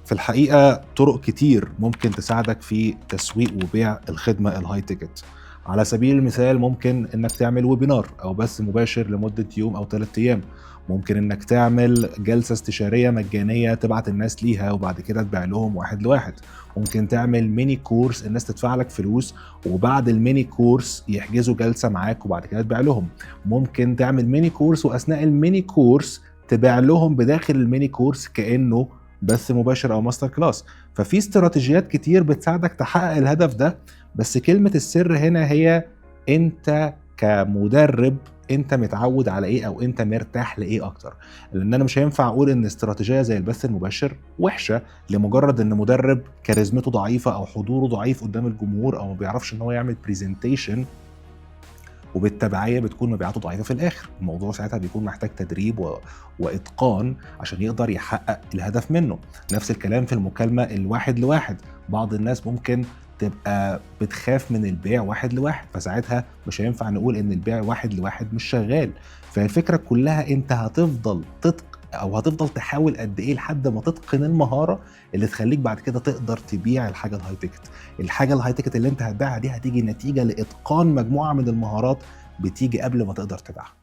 في الحقيقة طرق كتير ممكن تساعدك في تسويق وبيع الخدمة ال high ticket. على سبيل المثال، ممكن انك تعمل webinar او بث مباشر لمدة يوم او 3 ايام. ممكن انك تعمل جلسة استشارية مجانية تبعت الناس ليها وبعد كده تبيع لهم واحد لواحد. ممكن تعمل mini course، الناس تدفع لك فلوس وبعد ال mini course يحجزوا جلسة معاك وبعد كده تبيع لهم. ممكن تعمل mini course واثناء ال mini course تبيع لهم بداخل ال mini course كانه بث مباشر او master class. ففي استراتيجيات كتير بتساعدك تحقق الهدف ده، بس كلمة السر هنا هي انت كمدرب، انت متعود على ايه او انت مرتاح لايه اكتر؟ لان انا مش هينفع اقول ان استراتيجية زي البث المباشر وحشة لمجرد ان مدرب كاريزمته ضعيفة او حضوره ضعيف قدام الجمهور او ما بيعرفش ان هو يعمل presentation، وبالتبعيه بتكون مبيعاته ضعيفة في الاخر. الموضوع ساعتها بيكون محتاج تدريب واتقان عشان يقدر يحقق الهدف منه. نفس الكلام في المكالمة الواحد لواحد، بعض الناس ممكن تبقى بتخاف من البيع واحد لواحد، فساعتها مش هينفع نقول ان البيع واحد لواحد مش شغال. فالفكرة كلها انت هتفضل تتق او هتفضل تحاول قد ايه لحد ما تتقن المهارة اللي تخليك بعد كده تقدر تبيع الحاجة ال high ticket. الحاجة ال high ticket اللي انت هتبيعها دي هتيجي نتيجة لاتقان مجموعة من المهارات بتيجي قبل ما تقدر تبيعها.